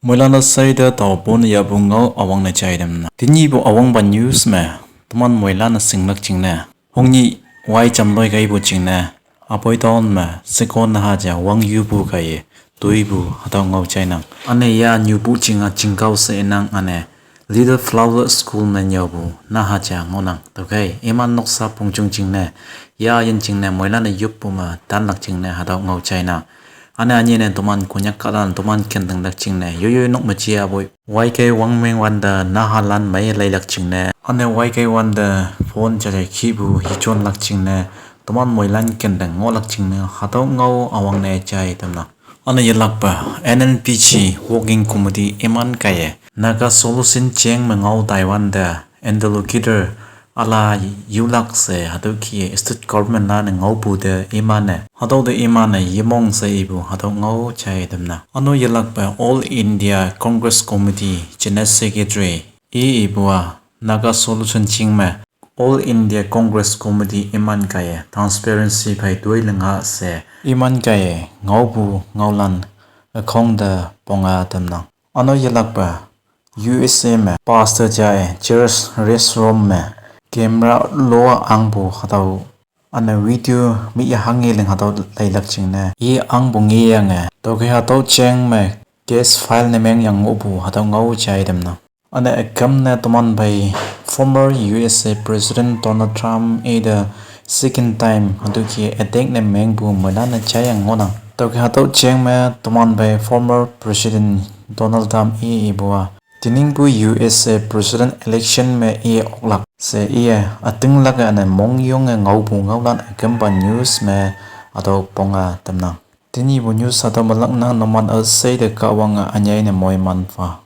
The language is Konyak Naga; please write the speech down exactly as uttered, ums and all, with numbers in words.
Moilan üshei te taopu ne yahpu ngao üwangne jai tamnang. Tenyihpu üwangpa news me, toman moilan-e shinglak jingne, hongnyih wai jamloi kaipu jingne, Aboi town me shekon naha ja wangyupu kaiye toipu hatüo ngao jainang. Üne ya nyupu jinga chingkao she inang üne Little Flower School me nyüopu naha ja ngohnang. Tüokhei iman noksa pongjong jingne, ya yin jingne moilan-e yoppu me tanlak jingne hatüo ngao jainang. Üne ünyei ne toman Konyak kahlan toman kentinglak jingne yoiyoi nok me jiapoi waikei wangmeng wante nahalan mei leilak jingne, üne waikei wante phone jajai kihpu yejonlak jingne, toman moilan kenting ngohlak jingne hatüo ngao üwangne jai tamnang. Üne yelakpe N N P G Working Committee iman kaiye Naga Solution jeng me ngao taiwante interlocutor üla yulak she hatüo kih-e state government lan-e ngaopu te iman-e hatüo te iman-e yemong she ipu hatüo ngao jai tamnang. Üne yelakpe All India Congress Committee General Secretary i ipu-a Naga Solution jeng me All India Congress Committee iman kaiye transparency phei toi linga she iman kaiye ngaopu ngaolan ükhong te ponga tamnang. Üne yelakpe U S A me pastor ja-e church restroom me camera lo ahngpu hatüo, üne video mih hanghe ling hatüo leilak jingne i ahngpu ngeyange tüokhei hatüo jeng me case file ne mengyang ngohpu hatüo ngao jai tamnang. Üne ükam ne toman phei former U S A President Donald Trump ite second time hatüo kih-e attack ne mengpu moilan-e jaiyang ngohnang. Tüokhei hatüo jeng me toman phei former President Donald Trump i ipu-a teningpu U S A President election me i oklak she iye ütinglak-e üne mongyonge ngaopu ngaolan ükempa news me hatüo ponga tamnang. Tenyihpu news hatüo melaknang. Numan üshei te Kahwange ünyei ne moiman pha.